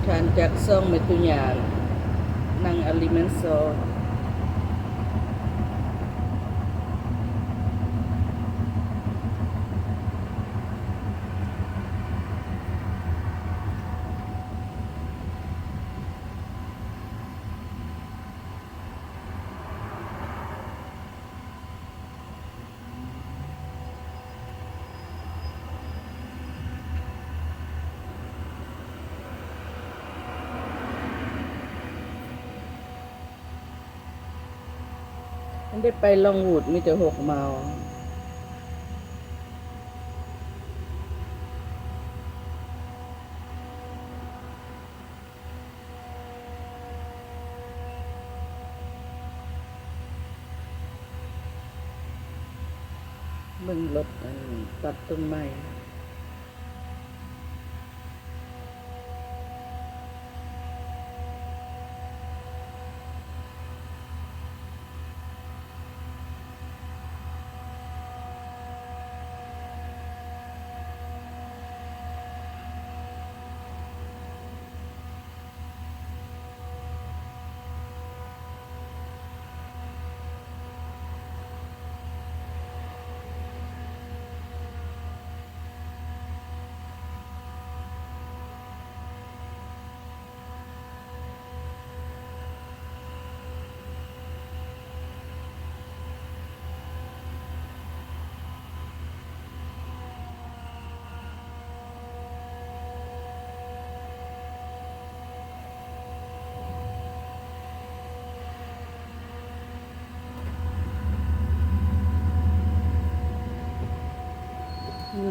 ທ່ານຈາກຊ່ອງແມ່ຕຸຍາ ນາງອາລີແມນຊໍ. ມັນໄດ້ໄປລອງວູດມີແຕ່ຫົກໄມລ. ເບິ່ງລົດ ອັນ ຕັດຕົ້ນໄມ້.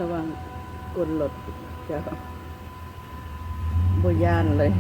ລະວັງກົ້ນລົດເຈົ້າ. ບໍ່ຢ້ານເລີຍ.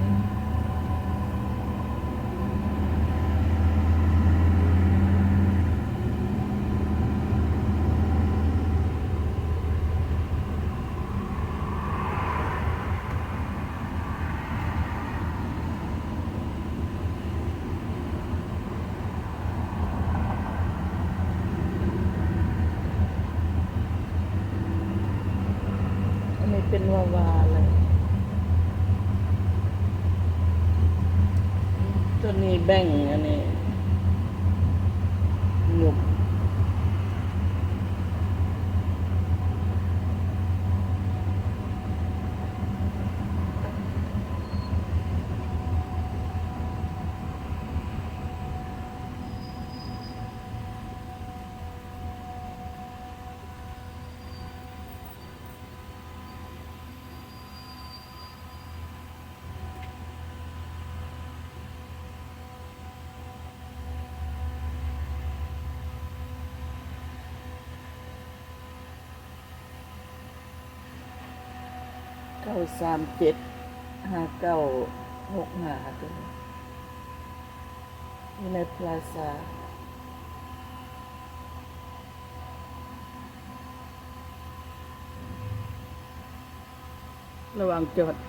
ອັນນີ້ເປັນວາວາເລີຍ. ຕົວນີ້ແບ່ງ ອັນນີ້ຍຸບ. ເກົ້າສາມເຈັດ ຫ້າເກົ້າຫົກຫ້າ ຢູ່ໃນພລາຊາ. ລະຫວ່າງຈອດ. ເ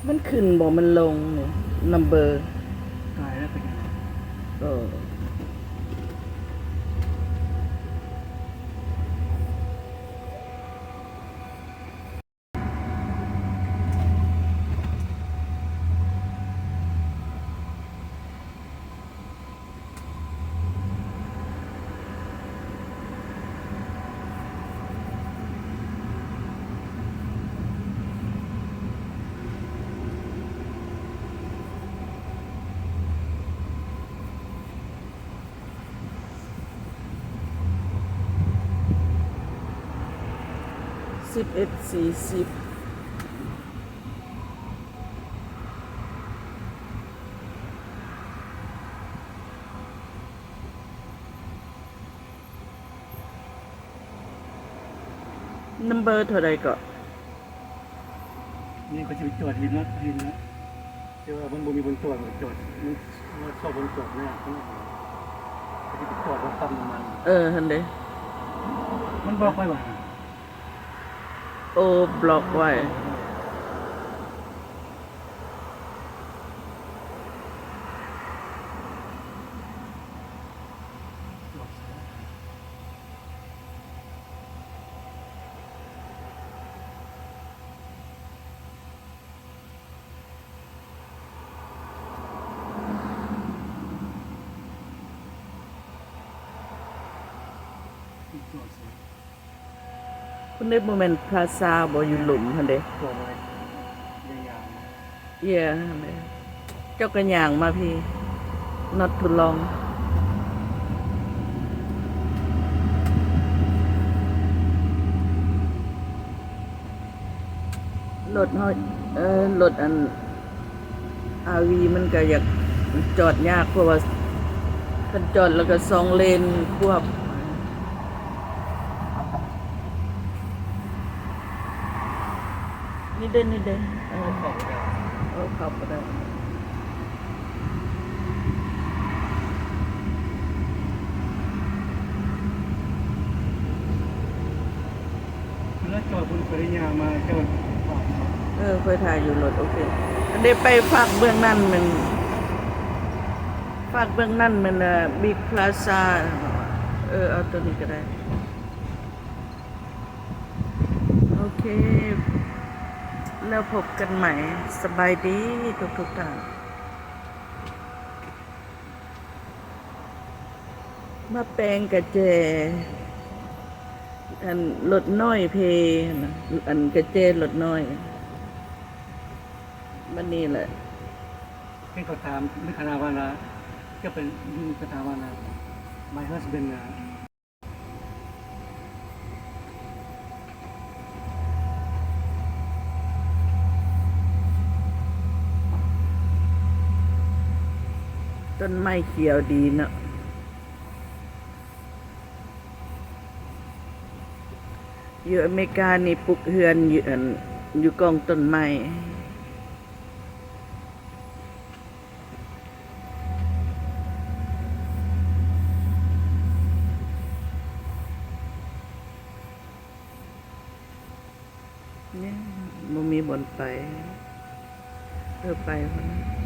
ມັນຂຶ້ນບໍ່ ມັນລົງນີ້ ນຳເບີ ຕາຍແລ້ວເປັນຫຍັງ? ເອີ. ສິບເອັດສີ່ສິບ. ນຳເບີເທົ່າໃດເກາະ? ນີ້ກໍຊິໄປຈອດຢູ່ເນາະ ຢູ່ເນາະ ແຕ່ວ່າມັນບໍ່ມີບ່ອນຈອດ ມັນຈອດ ມັນຊອກບ່ອນຈອດຍາກ ກໍຊິໄປຈອດຢູ່ປ້ຳນ້ຳມັນ. ເອີ ຫັ້ນເດ ມັນບລັອກໄວ້ວ່າ ໂອ້ ບລັອກໄວ້. ພຸ້ນເດ້ ບໍ່ແມ່ນພລາຊາບໍ່ ຢູ່ລຸ່ມຫັ້ນເດ້. ເອີ ເຈົ້າກໍຍ່າງມາພີ້ not too long. ລົດເຮົາ ເອີ ລົດອັນ ອາວີ ມັນກະຢາກຈອດຍາກ ເພາະວ່າຄັນຈອດແລ້ວກະສອງເລນຄວບ. ນີ້ເດ້ ນີ້ເດ້ ເອີ ເຂົ້າບໍ່ໄດ້ ເອີ ເຂົ້າບໍ່ໄດ້. ເວລາຈອດພຸ້ນ ຂ້ອຍໄດ້ຍ່າງມາ ເຈົ້າ ເອີ ຂ້ອຍຖ້າຢູ່ລົດ. ໂອເຄ ອັນເດ ໄປຟາກເບື້ອງນັ້ນແມ່ນ ຟາກເບື້ອງນັ້ນແມ່ນ ເອີ ບິກພລາຊາ. ເອີ ເອົາໂຕນີ້ກໍໄດ້. ໂອເຄ ແລ້ວພົບກັນໃໝ່. ສະບາຍດີທຸກໆທ່ານ. ມາແປງກະແຈ ອັນ ລົດນ້ອຍເພ ອັນ ກະແຈລົດນ້ອຍ ບັດນີ້ແຫຼະ. ເພິ່ນກໍຖາມ ມີຄະນະວ່າລະ ຈະໄປຢູ່ ກໍຖາມວ່າລະ My husband ລະ ຕົ້ນໄມ້ຂຽວດີເນາະ. ຢູ່ອາເມລິການີ້ ປຸກເຮືອນຢູ່ ອັນ ຢູ່ກ້ອງຕົ້ນໄມ້. ນີ້ ບໍ່ມີບ່ອນໄປ. ເອີ ໄປພຸ້ນ.